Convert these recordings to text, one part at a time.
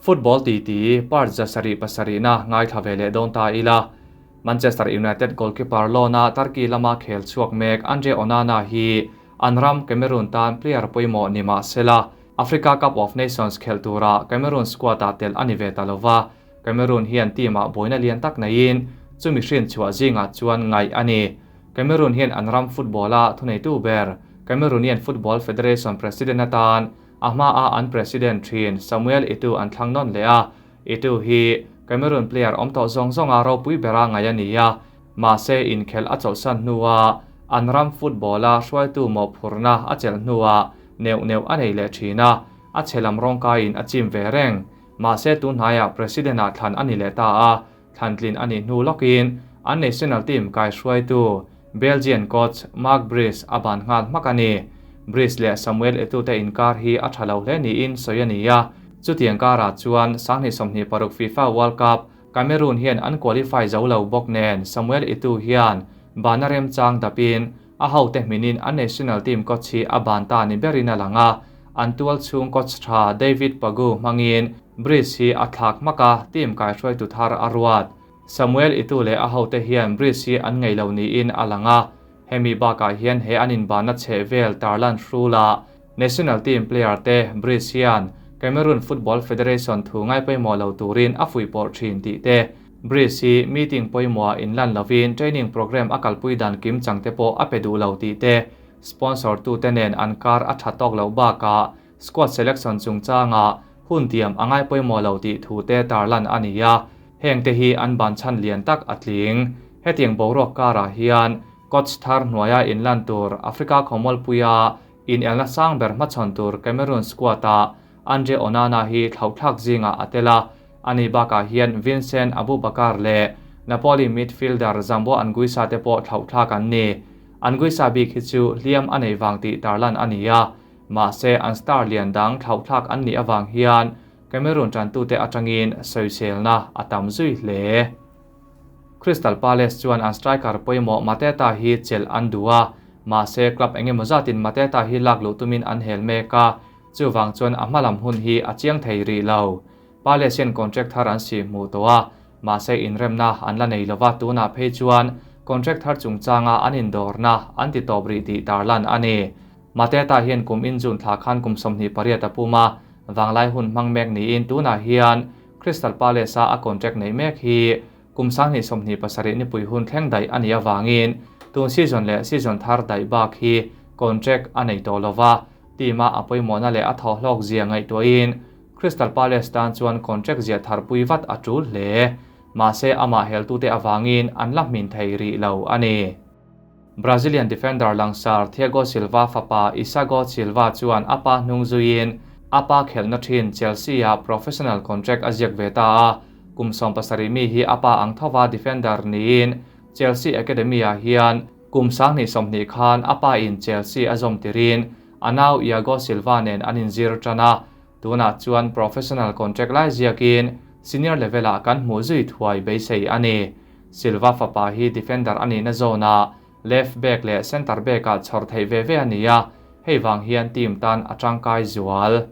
Football titi part 7 na ngaithla ve leh dawn ta ila. Manchester United goalkeeper loan-a Turkey lama khel chhuak mek Andre Onana hi an ram Cameroon tan player pawimawh ni mah sela Africa Cup of Nations khel tura Cameroon squad-ah tel a ni ve ta lova. Cameroon hian team-ah buaina lian tak neiin chumi hrin chhuah zingah chuan ngaih a ni. Cameroon hian an ram football-a thuneitu ber Cameroonian Football Federation president atan a hmaa an president thin Samuel Eto'o an thlang nawn leh a. Eto'o hi Cameroon player awm tawh zawng zawnga ropui bera ngaih a ni a, mahse inkhelh a chawlhsan hnua an ram football-a hruaitu mawhphurhna a chelh hnuah neuh neuh a nei leh thin a, a chhe lam rawngkaiin a chim ve reng. Mahse tunhnaiah president-ah thlan a ni leh ta a, thlantlin a nih hnu lawkin an national team kaihruaitu Belgian coach Marc Brys a ban nghal hmak a ni. Brys leh Samuel Eto'o te inkar hi a tha lo hle niin sawi a ni a, chutiang karah chuan 2026 FIFA World Cup Cameroon hian an qualify zo lo bawk nen Samuel Eto'o hian bana remchang dapin a hote hminin an national team coach hi a ban ta ni berin a lang a, an tual chhung coach tha David Pagu hmangin Brys hi a thlak hmak a, team kaihruaitu thar a ruat. Samuel Eto'o leh a hote hian Brys hi an ngei lo niin a lang a, hemi bakah hian he an inbanna chheh vel tarlan hrula national team player te Brys hian Cameroon Football Federation thu ngai pawimawh lo turin a fuihpawrh thin tih te, Brys hi meeting pawimawhah inlan lovin training program a kalpui dan kim chang te pawh a pe duh lo tih te, sponsor tute nen an kar a tha tawk loh bakah squad selection chungchangah hun tiam a ngai pawimawh lo tih thu te tarlan a ni a, heng te hi an ban chhan lian tak a tling. Hetiang boruak karah hian coach thar hnuaia inlan tur Africa khawmualpuia inelna sang ber hmachhawn tur Cameroon squad-ah Andre Onana hi thlauhthlak zingah a tel a, ani bakah hian Vincent Aboubakar leh Napoli midfielder Zambo Anguissa te pawh thlauhthlak an ni. Anguissa bik hi chu hliam a nei vang tih tarlan a ni a, mahse an star lian dang thlauhthlak an nih avang hian Cameroon tantute atangin sawiselna a tam zui hle. Crystal Palace chuan an striker pawimawh Mateta hi chelh an duh a, mahse club eng emaw zatin Mateta hi lak luh tumin an hel mek a, chuvang chuan a hmalam hun hi a chiang thei rih lo. Palace hian contract thar an sih hmuh tawh a, mahse inremna an la nei lova, tunah phei chuan contract thar chungchanga an indawrna an ti tawp rih tih tarlan a ni. Mateta hian kum in June thla khan kum 28 a pum a, vanglai hun hmang mek niin tunah hian Crystal Palace-a a contract neih mek hi kum 2027 nipui hun thleng daih a nih avangin tun season leh season thar daih bak hi contract a nei tawh lova, team-a a pawimawhna leh a thawhhlawk zia ngaihtuahin Crystal Palace tan chuan contract ziah tharpui vat a tul hle. Mahse amah heltute avangin an la hmin thei rih lo a ni. Brazilian defender langsar Thiago Silva fapa Isago Silva chuan a pa hnung zuiin a pa khelhna thin Chelsea-ah professional contract a ziak ve ta a, kum 17 mi hi a pa ang thova defender niin Chelsea Academy-ah hian kum 2020 khan a pa in Chelsea a zawm tirin a nau Iago Silva nen an inzir tan a, tunah chuan professional contract lai ziakin senior level-ah kan hmuh zui thuai beisei a ni. Silva fapa hi defender a nihna zone-ah left back leh centre back-ah chhawr theih ve ve a ni a, hei vang hian team tan a tangkai zual.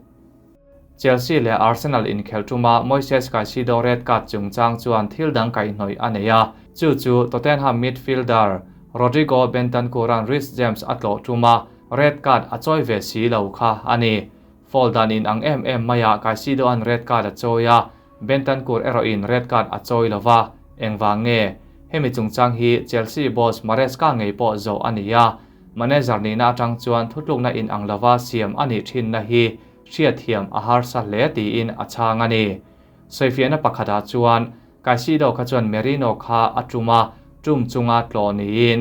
Chelsea leh Arsenal inkhelh tuma Moises Caicedo red card chungchang chuan thil dang kaihhnawih a nei a, chu chu Tottenham midfielder Rodrigo Bentancur-a'n Reece James a tlawh tuma red card a chawi ve si lo kha a ni. Foul dan in ang em em maiah Caicedo-a'n red card a chawi a, Bentancur erawhin red card a chawi lova, engvang nge? Hemi chungchang hi Chelsea boss Maresca ngei pawh zawh a ni a, manager nihna atang chuan thutlukna in ang lova siam a nih thinna hi hriatthiam a harsa hle tiin a chhang a ni. Sawifiahna pakhatah chuan Caicedo kha chuan Merino kha a tum a, tum chunga tlawh niin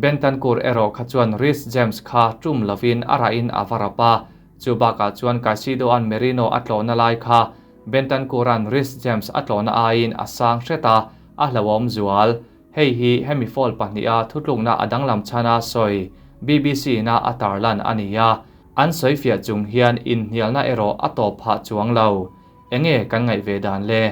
Bentancur erawh kha chuan Reece James kha tum lovin a rahin a va rap a, chu bakah chuan Caicedo-a'n Merino a tlawhna lai kha Bentancur-a'n Reece James a tlawhna aiin a sang hret a, a hlauhawm zual. Hei hi hemi foul pahniha thutlukna a danglam chhana sawi BBC-na a tarlan a ni a, an sawifiah chung hian inhnialna erawh a tawp phah chuang lo. Enge kan ngaih ve dan le?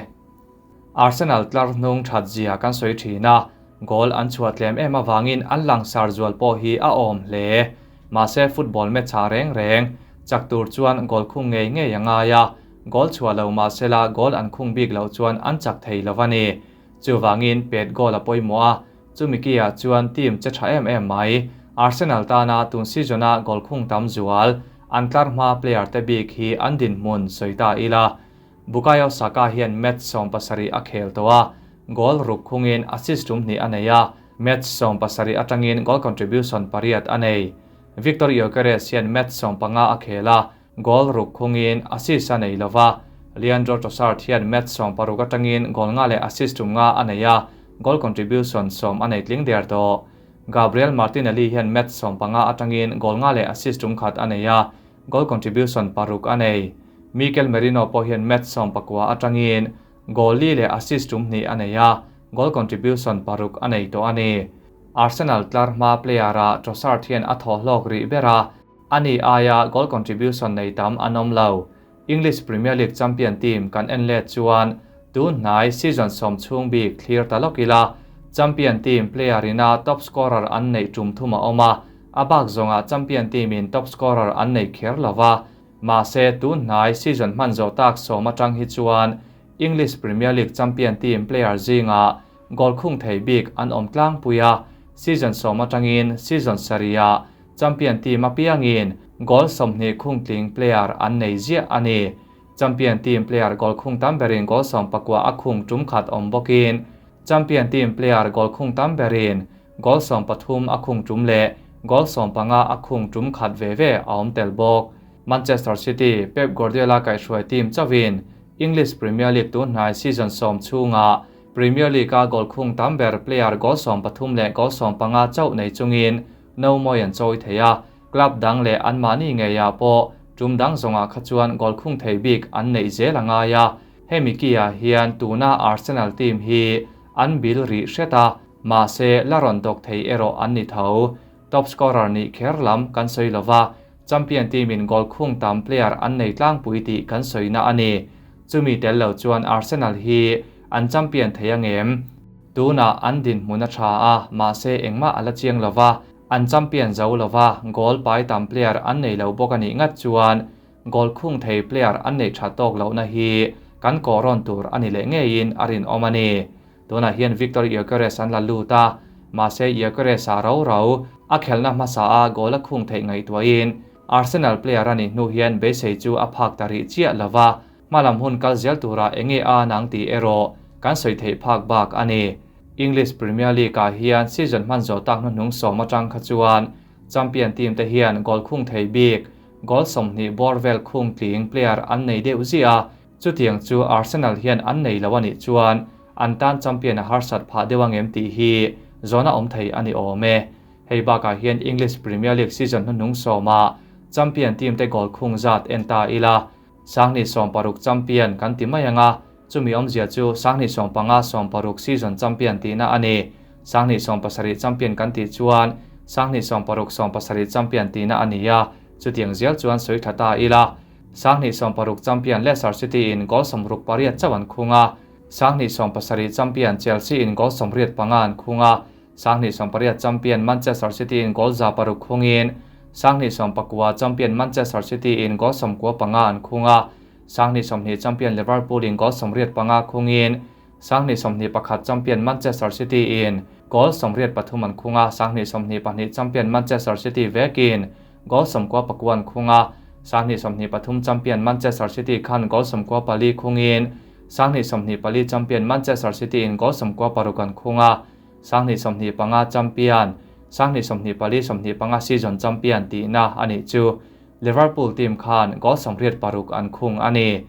Arsenal tlar hnung that zia kan sawi thin a, goal an chhuah tlem em avangin an langsar zual pawh hi a awm hle. Mahse football match-ah reng reng chak tur chuan goal khung ngei ngei a ngai a, Goal chhuah lo mah sela goal an khung bik loh chuan an chak thei lo a ni. Chuvangin pet goal a pawimawh a, chumi kiah chuan team che tha em em mai. Arsenal tana tun season-a goal khung tam zual an tlar hma player te bik hi an dinhmun sawi ta ila. Bukayo Saka hian match 70 a khel tawh a, goal ruk khungin assist tum hnih a nei a, match 70 atangin goal contribution pariat a nei. Victor Gyökeres hian match 15 a khel a, goal ruk khungin assist a nei lova. Leandro Trossard hian match 16 atangin goal nga leh assist tum nga a nei a, goal contribution 10 a nei tling der tawh. Gabriel Martinelli hian match 15 atangin goal nga leh assist tum khat a nei a, goal contribution paruk a nei. Mikel Merino pawh hian match 19 atangin goal li leh assist tum hnih a nei a, goal contribution paruk a nei tawh a ni. Arsenal tlar hma player-a Trossard hian a thaw hlawk rih ber a, ani aia goal contribution nei tam an awm lo. English Premier League champion team kan en let chuan tun hnai season 10 chhung bik thlir ta lawk ila, champion team player ina top scorer an nei tum thum a awm a, a bak zawnga champion team in top scorer an nei kher lova. Mahse tun hnai season hman zo tak 10 atang hi chuan English Premier League champion team player zinga goal khung thei bik an awm tlang puia, season 10 atangin season saria champion team apiangin goal 20 khung tling player an nei zia ani. Champion team player goal khung tam berin goal 19 a khung tum khat awm bawkin champion team player goal khung tam berin goal 13 a khung tum leh goal 15 a khung tum khat ve ve a awm tel bawk. Manchester City Pep Guardiola kaihhruai team chawin English Premier League tun hnai season 10 chhunga Premier League a goal khung tam ber player goal 13 leh goal 15 chauh nei chungin no moi an chawi thei a, club dang leh an mahni ngeia pawh tum dang zawnga kha chuan goal khung thei bik an nei zel angai a. Hemi kia hian tuna Arsenal team hi an bil ri hreta, mahse la rawn dawk thei erawh an ni tho. Top scorer ni kher lam kan sawi lova, champion team in goal khung tam player an nei tlangpui tih kan sawina ani. Chumi tel lo chuan Arsenal hi an champion thei angem. Tuna an din hmuna tha a, mahse engmah ala chiang lova, an champion zo lova, goal pai tam player an nei lo bawk ani ngat chuan goal khung thei player an nei tha tawk lo na hi kan koron tur ani le ngeiin arin awm ani. Tuna hian Victor Gyökeres an la luta, mahse Gyökeres a ro ro a khelna hmasa a goal a khung thei ngai tuain Arsenal player ani hnu hian beisei chu a phak tari chia lova, malam hun kal zel tura enge a nang ti ero kan soi thei phak bak ani. English Premier League a hian season hman zo tak hnu hnung 10 atang kha chuan champion team te hian goal khung thei bik goal 20 bor vel khung tling player an nei deuh zia. Chutiang chu Arsenal hian an nei lo ani chuan an tan champion a harsat pha deuh angem ti hi zona awm thei ani awm e. Hei bakah hian English Premier League season hnu hnung 10 a champion team te goal khung zat en ta ila, 2016 champion kan ti mai anga, chumi awmzia chu 2015 16 season champion tina ani. 2017 champion kan ti chuan 2016 17 champion tina ania. Chutiang zel chuan soi thata ila, 2016 champion Leicester City in goal 68 chawan khunga, 2017 champion Chelsea in goal 85 an khunga, 2018 champion Manchester City in goal 106 khungin 2019 champion Manchester City in goal 95 an khunga, 2020 champion Liverpool in goal 85 khungin 2021 champion Manchester City in goal 83 an khunga, 2022 champion Manchester City vekin goal 94 khunga, 2023 champion Manchester City khan goal 94 khungin 2024 champion Manchester City in goal 96 an khunga, 2025 champion 2024 25 season champion ti na ani chu Liverpool team khan goal 86 an khung ani.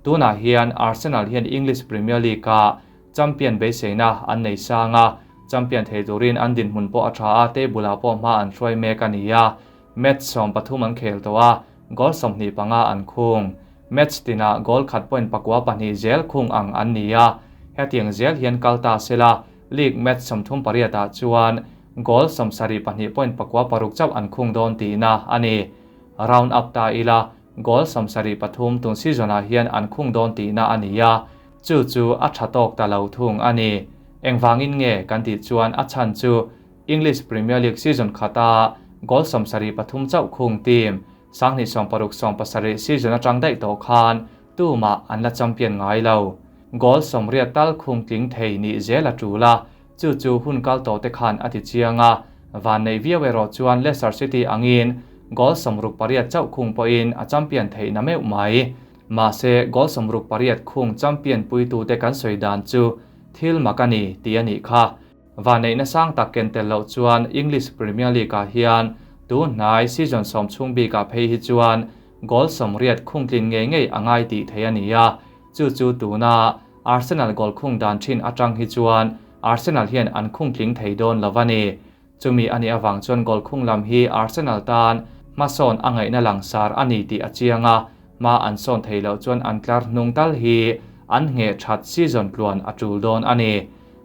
Tuna hian Arsenal hian English Premier League a champion beiseina an nei sanga, champion thei turin an din hmun pawh a tha a, table ah pawh hma an hruai mek ani a. Match 13 an khel tawh a, goal 25 an khung. Match tina goal khat point pakua pahnih zel khung ang an ni a. Hetiang zel hian kalta sela league match 38 ah chuan goal 72 point pakua paruk chauh an khung dawn ti na ani. Round up ta ila goal 73 tun season ah hian an khung dawn ti na ani a, chu chu a tha tawk ta lo thung ani. Engwangin nge kan ti chuan a chan chu English Premier League season khata goal 73 chauh khung team 2016 17 season atang daih tawh khan tumah an la champion ngai lo. Goal 80 tal khung tling thei ni zel a tul a, chu chu hun kal tawh te khan a ti chiang a, van nei viau erawh chuan Leicester City angin goal 68 chauh khung pawhin a champion theih na meuh mai. Mahse goal 68 khung champion puitu te kan sawi dan chu thil mak a ni tih a nih kha. Van nei na sang tak ken tel loh chuan English Premier League ah hian tu hnai season 10 chhung bikah phei hi chuan goal 80 khung tlin ngei ngei a ngai tih thei a ni a, chu chu tuna Arsenal goal khung dan thin atang hi chuan Arsenal hian an khung tling thei dawn lo a ni. Chumi ani awang chuan goal khung lam hi Arsenal tan hmasawn a ngaihna langsar a ni tih a chiang a, ma an sawn thei loh chuan an tlar hnung tal hi an nge that season tluan a tul dawn a ni.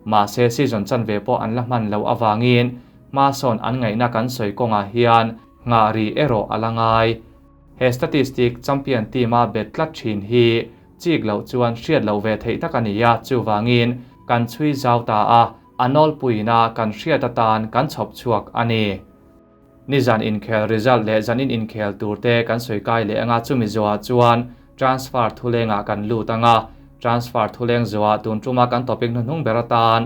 Mahse season chanve pawh an la hman lo awangin hma sawn an ngaihna kan sawi kawngah hian nga ri erawh a la ngai. He statistic champion team a bet tlat thin hi chik loh chuan hriat loh ve theih tak a ni a, chuwangin kan chhui zau ta a, anol puina kan hriat atan kan chhawp chhuak a ni. Nizan inkhel result leh zanin inkhel tur te kan sawi kai leh anga chumi zawah chuan transfer thulengah kan lut anga, transfer thuleng zawah tun tuma kan topic hnuhnung ber atan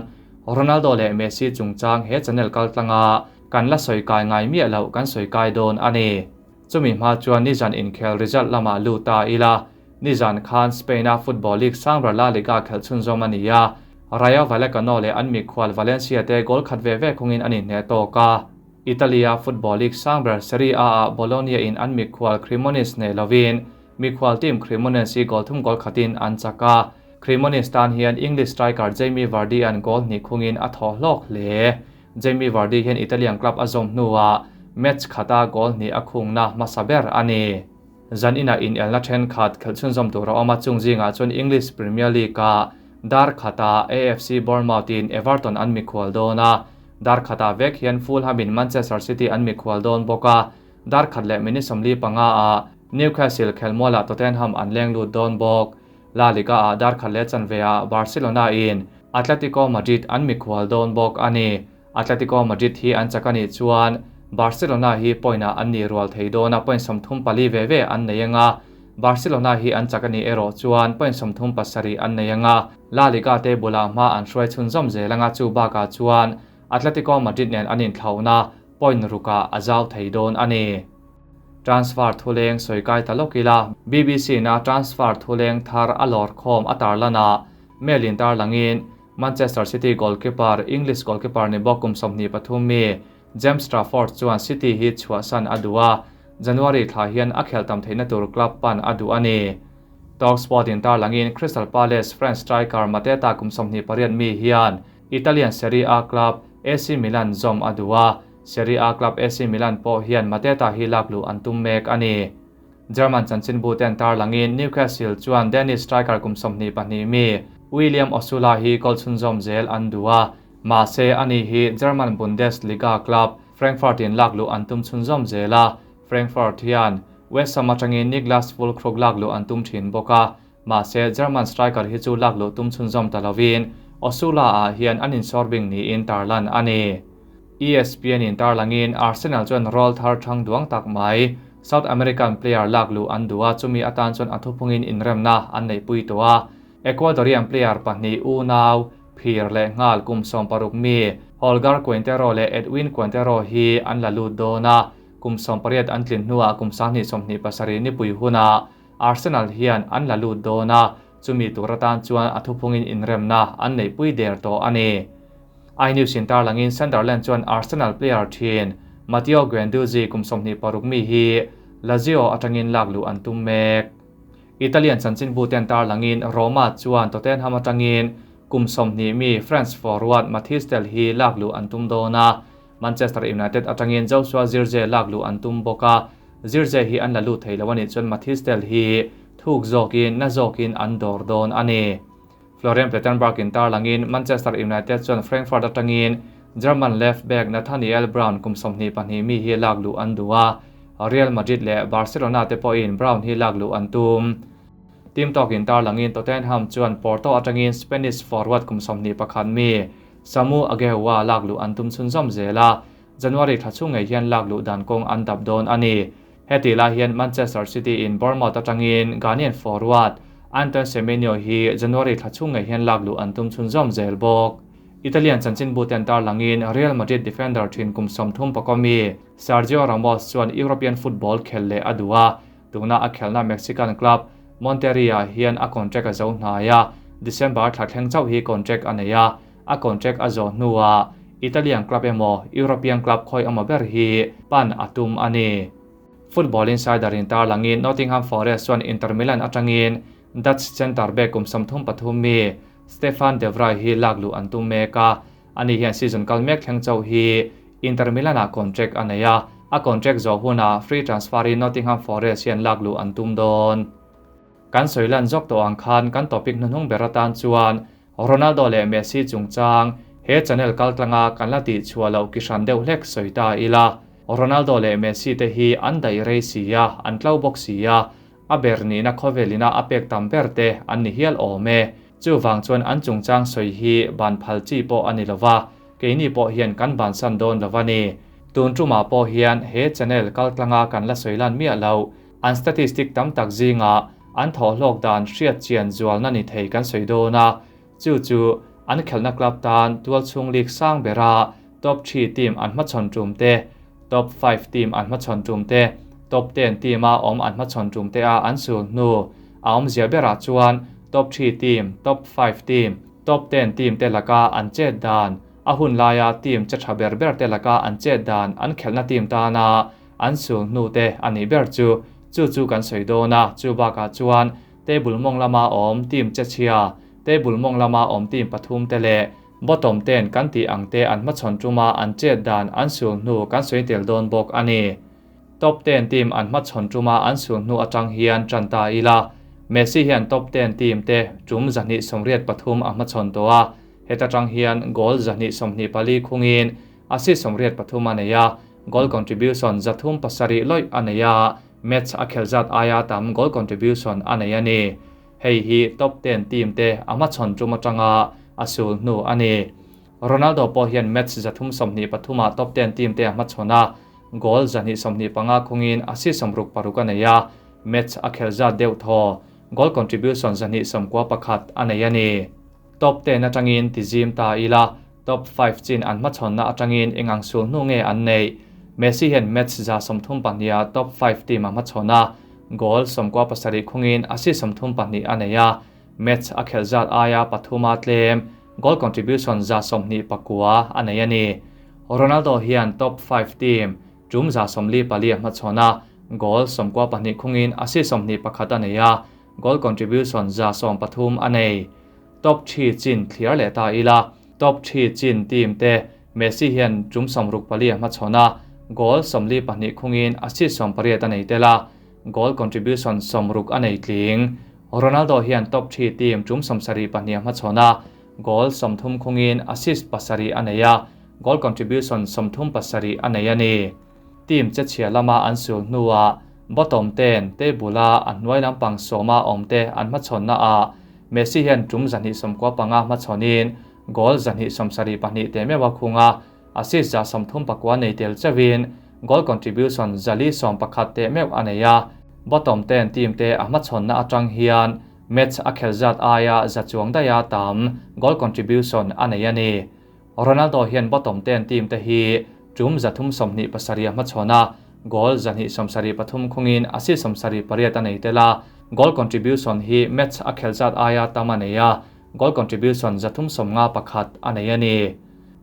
Ronaldo leh Messi chungchang he channel kal tlanga kan la sawi kai ngai miah loh kan sawi kai dawn a ni. Chumi hma chuan nizan inkhel result lama lut ta ila, nizan khan Spain a Football League sangber La Liga khel chhunzawm a ni a, Rayo Vallecano leh an mikhual Valencia te goal khat ve ve khungin an inhne tawk a. Italia Football League sangber Serie A ah Bologna in an mikhual Cremonese nei lovin mikhual team Cremonese goal thum goal khatin an chak a. Cremonese tan hian English striker Jamie Vardy an goal hnih khungin a thaw hlawk hle. Jamie Vardy hian Italian club a zawm hnuah match khata goal hnih a khungna hmasa ber a ni. Zan ina in elna then khat khel chhunzawm tur a awm a, chung zingah chuan English Premier League ah dar khata AFC Bournemouth in Everton an mikhual dawn a, dar khata vek hian Fulham in Manchester City an mikhual dawn bawk a, dar khat leh minute 45 ah Newcastle khelmualah Tottenham an leng lut dawn bawk. La Liga ah dar khat leh chanve ah Barcelona in Atletico Madrid an mikhual dawn bawk a ni. Atletico Madrid hi an chak a nih chuan Barcelona hi point ah an ni rual thei dawn a, point 34 ve ve an nei anga, Barcelona hi an chak a nih erawh chuan point 37 an nei anga, La Liga te bulah hma an hruai chhunzawm zel anga, chu bakah chuan Atletico Madrid nen an inthlauhna point rukah a zau thei dawn a ni. Transfer thuleng sawi kai ta lawk ila, BBC na transfer thuleng thar a lawr khawm a tarlana mail in tarlangin Manchester City goalkeeper English goalkeeper ni bawk kum 23 mi James Trafford chuan City hi chhuahsan a duh a, January thla hian a khel tam theihna tur club pan a duh a ni. Talksport in tarlangin Crystal Palace French striker Mateta kum 28 mi hian Italian Serie A club AC Milan zawm a duh a, Serie A club AC Milan pawh hian Mateta hi lakluh an tum mek a ni. German chanchin bu ten tarlangin Newcastle chuan Danish striker kum 22 mi William Osula hi goal chhunzawm zel an duh a, mahse ani hi German Bundesliga club Frankfurt in lakluh an tum chhunzawm zel a, Frankfurt hian West Ham atangin Niklas Füllkrug lakluh an tum thin bawk a, mahse German striker hi chu lakluh tum chhunzawm ta lovin Osula ah hian an insorbing niin tarlan a ni. ESPN in tarlangin Arsenal chuan roll thar thang duang tak mai South American player lakluh an duh a, chumi atan chuan a thuphungin inremna an nei pui tawh a. Ecuadorian player pahnih unau phir leh nghal kum 16 mi Holger Quintero leh Edwin Quintero hi an la lut dawn a, kum 18 an tlin hnuah kum 27 ni pui huna Arsenal hian an la lut dawn a, chumi tur atan chuan a thuphungin inremna an nei pui der tawh a ni. iNews in tarlangin Sunderland chuan Arsenal player thin Matteo Guendouzi kum 26 mi hi Lazio atangin lakluh an tum mek. Italian chanchin bu ten tarlangin Roma chuan Tottenham atangin kum 20 mi French forward Mathys Tel hi lakluh an tum dawn a, Manchester United atangin Joshua Zirkzee lakluh an tum bawk a, Zirkzee hi an la lut thei lo ani chuan Mathys Tel hi thuk zawkin na zawkin an dawr dawn a ni. Florian Plettenberg in tarlangin Manchester United chuan Frankfurt atangin German left back Nathaniel Brown kum 22 mi hi lakluh an duh a, Real Madrid leh Barcelona te pawhin Brown hi lakluh an tum. Team talk in tarlangin Tottenham chuan Porto atangin Spanish forward kum 21 mi Samu Aghehowa lakluh an tum chhunzawm zel a, January thla chhung ngei hian lakluh dan kawng an dap dawn a ni. Heti lai hian Manchester City in Bournemouth atangin Ghanaian forward Antoine Semenyo hi January thla chhung ngei hian lak luh an tum chhunzawm zel bawk. Italian chanchinbuten tarlangin Real Madrid defender thin kum 30 pakua mi Sergio Ramos chuan European football khel leh a duh a, tuna a khelna Mexican club Monterrey-ah hian a contract a zo hnai a, December thla thleng chauh hi contract a nei a, a contract a zawh hnuah Italian club emaw European club khawi emaw ber hi pan a tum a ni. Football Insider in tarlangin Nottingham Forest chuan Inter Milan atangin Dutch centre back kum 33 mi Stefan de Vrij hi lak luh an tum mek a, ani hian season kal mek thleng chauh hi Inter Milan-ah contract a nei a, a contract zawh hunah free transfer-in Nottingham Forest hian lak luh an tum dawn. Kan sawi lan zawk tawh ang khan kan topic hnuhnung ber atan chuan Ronaldo leh Messi chungchang he channel kaltlanga kan la tih chhuah loh ki hran deuh hlek sawi ta ila. Ronaldo leh Messi te hi an daih rei si a, an tlo bawk si a, a ber nihna khawvelina a pek tam ber te an ni hial awm e. Chuvang chuan an chungchang sawi hi ban phal chi pawh a ni lova, keini pawh hian kan bansan dawn lo a ni. Tun tumah pawh hian he channel kaltlanga kan la sawi lan miah loh, an statistic tam tak zingah an thawhhlawk dan hriat chian zualna ni thei kan sawi dawn a, chu chu an khelhna club tan tualchhung league sang bera top 3 team an hmachhawn tum te, top 5 team an hmachhawn tum te, top 10 team a awm an hmachhawn tum te a an sul hnu a awmzia berah chuan top 3 team, top 5 team, top 10 team te laka an chet dan, a hun laia team che tha ber ber te laka an chet dan an khelhna team tana an sul hnu te a nih ber chu, chu chu kan sawi dawn a, chu bakah chuan table mawng lama awm team che chhia, table mawng lama awm team pathum te leh bottom 10 kan tih ang te an hmachhawn tuma an chet dan an sul hnu kan sawi tel dawn bawk a ni. Top 10 team an hmachhawn tuma an sul hnu atang hian tan ta ila, Messi hian top 10 team te tum 283 a hmachhawn tawh a, heta tang hian goal 224 khungin assist 83 a nei a, goal contribution 307 lawih a nei a, match a khel zat aia tam goal contribution a nei a ni. Hei hi top 10 team te a hmachhawn tum atanga a sul hnu a ni. Ronaldo pawh hian match 323 ah top 10 team te a hmachhawn a, goal 225 khungin assist 66 a nei a, match a khel zat deuh thaw, goal contribution 291 a nei a ni. Top 10 atangin tizim ta ila, top 5 chin an hmachhawnna atangin engang sul hnu nge an nei. Messi hian match 32 ah top 5 team a hmachhawn a, goal 17 khungin assist 32 a nei a, match a khel zat aia pathuma tlem, goal contribution 29 a nei a ni. Ronaldo hian top 5 team tum 44 a hmachhawn a, goal 12 khungin assist 21 a nei a, goal contribution 13 a nei. Top 3 chin thliar leh ta ila, top 3 chin team te Messi hian tum 64 a hmachhawn a, goal 42 khungin assist 18 a nei tel a, goal contribution 60 a nei tling. Ronaldo hian top 3 team tum 72 a hmachhawn a, goal 30 khungin assist 7 a nei a, goal contribution 37 a nei a ni. Team che chhia lama an sul hnuah bottom 10 table a an hnuai lampang sawma awm te an hmachhawnna a Messi hian tum 295 hmachhawnin goal 272 te mewa khunga assist 39 nei tel chawin goal contribution 411 te meu a nei a, bottom 10 team te a hmachhawnna atang hian match a khel zat aia za chuang daia tam goal contribution a nei a ni. Ronaldo hian bottom 10 team te hi tum 327 a hmachhawn a, goal 273 khungin assist 78 a nei tel a, goal contribution hi match a khel zat aia tam a nei a, goal contribution 351 a nei a ni.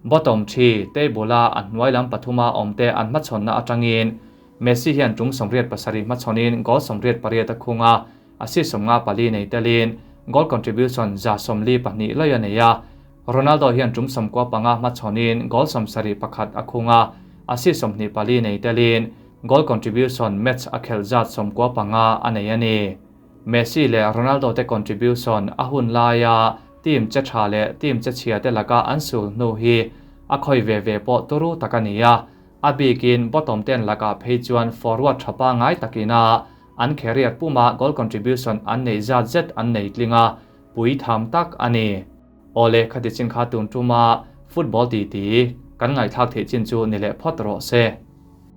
Bottom 3 table a an hnuai lam pathuma awm te an hmachhawnna atangin Messi hian tum 87 hmachhawnin goal 88 a khunga, assist 54 nei telin goal contribution 142 lawih a nei a. Ronaldo hian tum 95 hmachhawnin goal 71 a khunga, assist 24 nei telin goal contribution match a khel zat 95 a nei a ni. Messi leh Ronaldo te contribution a hun laia team che tha leh team che chhia te laka an sul hnu hi a khoi ve ve pawh turu tak a ni a, a bikin bottom 10 laka phei chuan forward thapa ngai takina an career puma goal contribution an nei zat zet an nei tlinga pui tham tak a ni. Ole khati chin kha tun tuma football ti ti kan ngai thak thei chin chu ni le phot ro se.